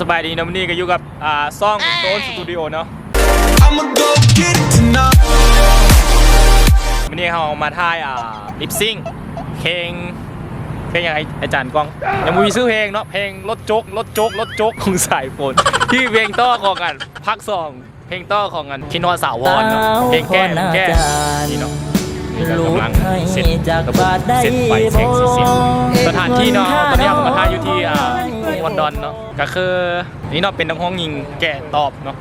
ສະບາຍດີເນາະ ມື້ນີ້ກໍຢູ່ກັບ ອ່າ ຊ່ອງ Stone Studio ເນາະ. I'ma go get it tonight. ມື້ນີ້ເຮົາມາຖ່າຍ ອ່າ lip sync ເພງ ເພງຫຍັງ ອາຈານກ້ອງ? ຍັງບໍ່ມີຊື່ເພງເນາະ. ເພງລົດຈົກ ລົດຈົກ ລົດຈົກ ຂອງສາຍຝົນ ທີ່ເພງຕໍ່ຂອງ ອັນ ພາກສອງ ເພງຕໍ່ຂອງ ອັນ ຄິດຮອດສາວພອນເນາະ ເພງແກ້ ເພງແກ້ ນີ້ເນາະ. ນີ້ກໍກຳລັງເຊັດລະບົບ ເຊັດໄຟແສງສີສຽງ ສະຖານທີ່ເນາະ. ຕອນນີ້ເຮົາກໍມາຖ່າຍຢູ່ທີ່ ອ່າ ເມືອງລອນດອນເນາະ. ກໍຄືນີ້ເນາະ ເປັນນັກຮ້ອງຍິງແກ້ຕອບເນາະ.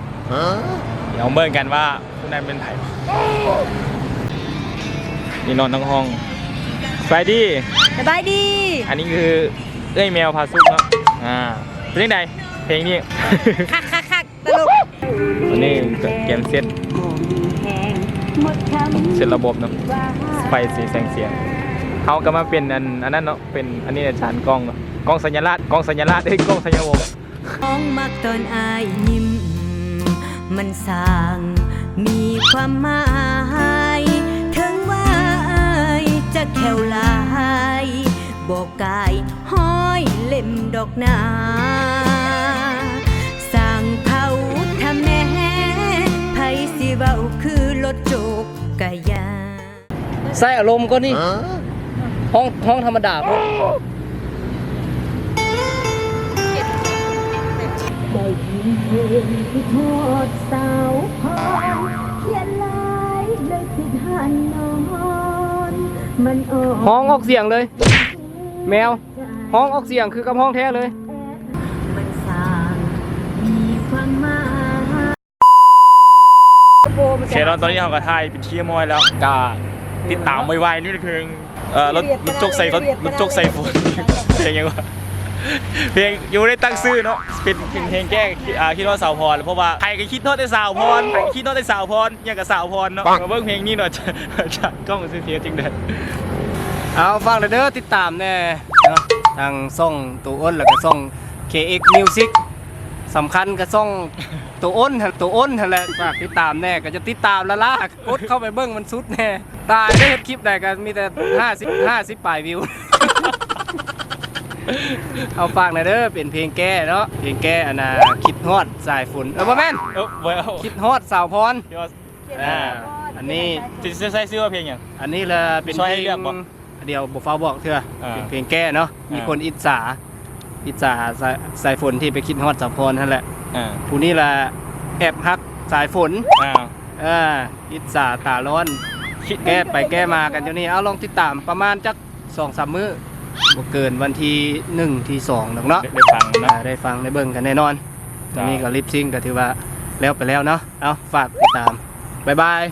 ດຽວເບິ່ງກັນວ່າຜູ້ນັ້ນເປັນໃຜ. ນີ້ເນາະ ນັກຮ້ອງ. ສະບາຍດີ ສະບາຍດີ. ອັນນີ້ຄືເອື້ອຍແມວພາສຸກເນາະ. ອ່າ ເປັນຈັ່ງໃດເພງນີ້? ຄັກໆໆ ຕະຫຼົກ. ອັນນີ້ກະກຽມເຊັດ ເຊັດລະບົບເນາະ ໄຟສີແສງສຽງ. ເຮົາກໍມາເປັນອັນ ອັນນັ້ນເນາະ ເປັນອັນນີ້ອາຈານກ້ອງເນາະ ກ້ອງໄຊຍະລາດ ກ້ອງໄຊຍະລາດ ເອີຍ ກ້ອງໄຊຍະວົງ. ນ້ອງມັກຕອນອ້າຍຍິ້ມ ມັນຊ່າງມີຄວາມໝາຍ ເຖິງວ່າອ້າຍຈະແຂ້ວຫຼາຍ ບໍ່ກາຍຮ້ອຍເຫຼັ້ມດອກນາ ຊ່າງເຂົາທຳແນ່ ໃຜຊິເວົ້າຄືລົດຈົກກະຢ່າ. ໃສ່ອາລົມກ່ອນນີ້ ຮ້ອງ ຮ້ອງທຳມະດາພຸ້ນ. ຮ້ອງອອກສຽງເລີຍ ແມວ ຮ້ອງອອກສຽງຄືກັບຮ້ອງແທ້ເລີຍ. ໂອເຄເນາະ ຕອນນີ້ເຮົາກໍຖ່າຍເປັນທີ່ຮຽບຮ້ອຍແລ້ວ ກໍຕິດຕາມໄວໆ ນີ້ເພງ ເອີ ລົດ ລົດຈົກໃສ່ ລົດຈົກໃສ່ຝົນ ເພງຫຍັງວະ ເພງ ຍັງບໍ່ໄດ້ຕັ້ງຊື່ເນາະ. ເປັນ ເປັນເພງແກ້ ອ່າ ຄິດຮອດສາວພອນ ເພາະວ່າໃຜກໍຄິດຮອດແຕ່ສາວພອນ ໃຜກໍຄິດຮອດແຕ່ສາວພອນ ຫຍັງກໍສາວພອນເນາະ. ມາເບິ່ງເພງນີ້ເນາະ ຈາກກ້ອງຊິເຮັດຈັ່ງໃດ. ເອົາ ຝາກແດ່ເດີ ຕິດຕາມແດ່ເນາະ ທາງຊ່ອງໂຕອ້ນ ແລ້ວກໍຊ່ອງ ເຄເອັກ Music ສຳຄັນກໍຊ່ອງ ໂຕອ້ນຫັ້ນ ໂຕອ້ນຫັ້ນແຫຼະ ຝາກຕິດຕາມແດ່ ກໍຈະຕິດຕາມລ້າໆ ກົດເຂົ້າໄປເບິ່ງມັນສຸດແດ່. ຕາຍເດີ ເຮັດຄລິບໃດກໍມີແຕ່ຫ້າສິບ ຫ້າສິບປາຍວິວ. ເອົາ ຝາກແດ່ເດີ ເປັນເພງແກ້ເນາະ ເພງແກ້ ອັນນ່າ ຄິດຮອດສາຍຝົນ ເອີ ບໍ່ແມ່ນ ເອີ ບໍ່ເອົາ ຄິດຮອດສາວພອນ. ອ່າ ອັນນີ້ ຊິ ຊິໃສ່ຊື່ວ່າເພງຫຍັງ? ອັນນີ້ລະເປັນເພງ ດຽວບໍ່ຟ້າວບອກເທື່ອ ອ່າ ເປັນເພງແກ້ເນາະ ອ່າ ມີຄົນອິດສາ ອິດສາສາຍ ສາຍຝົນທີ່ໄປຄິດຮອດສາວພອນຫັ້ນແຫຼະ ອ່າ ຜູ້ນີ້ລະແອບຮັກສາຍຝົນ ອ່າ ເອີ ອິດສາຕາຮ້ອນ ແກ້ໄປແກ້ມາກັນຢູ່ນີ້. ເອົາ ລອງຕິດຕາມປະມານຈັກສອງສາມມື້ ບໍ່ເກີນວັນທີໜຶ່ງ ທີສອງດອກເນາະ ໄດ້ ໄດ້ຟັງເນາະ ອ່າ ໄດ້ຟັງໄດ້ເບິ່ງກັນແນ່ນອນ. ອັນນີ້ກໍລິບຊິງກໍຖືວ່າແລ້ວໄປແລ້ວເນາະ. ເອົາ ຝາກຕິດຕາມ ບາຍບາຍ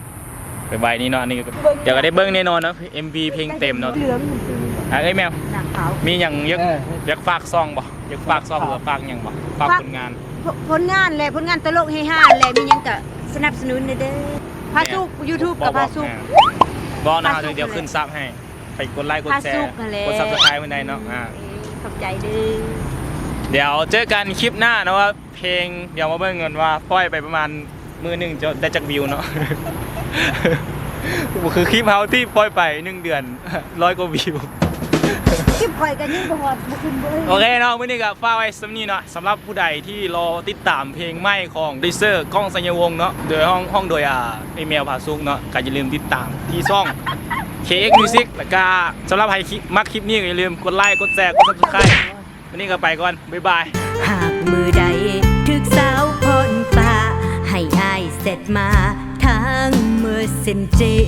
ບາຍບາຍ. ນີ້ເນາະ ອັນນີ້ກໍ ດຽວກໍໄດ້ເບິ່ງແນ່ນອນເນາະ ເອັມວີເພງເຕັມເນາະ. ອ່າ ເອີຍແມວ ມີຫຍັງຢາກ ເອີ ຢາກຝາກຊ່ອງບໍ່? ຢາກຝາກຊ່ອງ ຝາກ ຫຼືວ່າຝາກຫຍັງບໍ່? ຝາກ ຝາກຜົນງານ ຜົນງານແຫຼະ ຜົນງານຕະຫຼົກເຮຮາແຫຼະ ມີຫຍັງກໍສະໜັບສະໜູນແດ່ເດີ. ພາສຸກ ຢູທູບກໍພາສຸກ ບອກນະ ພາສຸກ ດຽວຂຶ້ນຊັບໃຫ້ ໄປກົດໄລກົດແຊ ພາສຸກຫັ້ນແຫຼະ ກົດຊັບສະໄຄຣບ໌ໃຫ້ໄດ້ເນາະ. ອ່າ ເອີ ຂອບໃຈເດີ. ດຽວເຈີກັນຄລິບໜ້າເນາະວ່າ ເພງ ດຽວມາເບິ່ງກັນວ່າປ່ອຍໄປປະມານມື້ໜຶ່ງຈະໄດ້ຈັກວິວເນາະ. ບໍ່ຄືຄລິບເຮົາທີ່ປ່ອຍໄປໜຶ່ງເດືອນຮ້ອຍກວ່າວິວ. ຄລິບຂ້ອຍກໍຍັງບໍ່ຮອດ ບໍ່ຂຶ້ນເວີຍ. ໂອເຄເນາະ ມື້ນີ້ກໍຝາກໄວ້ສ່ຳນີ້ເນາະ. ສຳລັບຜູ້ໃດທີ່ລໍຕິດຕາມເພງໃໝ່ຂອງໂປຣດິວເຊີກ້ອງ ໄຊຍະວົງ ເນາະ ໂດຍຮ້ອງ ຮ້ອງໂດຍ ອ່າ ເອແມວ ຜາສຸກ ເນາະ ກໍຢ່າລືມຕິດຕາມທີ່ຊ່ອງ ເຄເອັກ Music ແລ້ວກໍສຳລັບໃຜທີ່ມັກຄລິບນີ້ກໍຢ່າລືມກົດໄລ ກົດແຊ ກົດ Subscribe. ມື້ນີ້ກໍໄປກ່ອນ ບາຍບາຍ. ຫາກມື້ໃດຖືກສາວພອນປະ ໃຫ້ອ້າຍແຊັດມາທາງ Messenger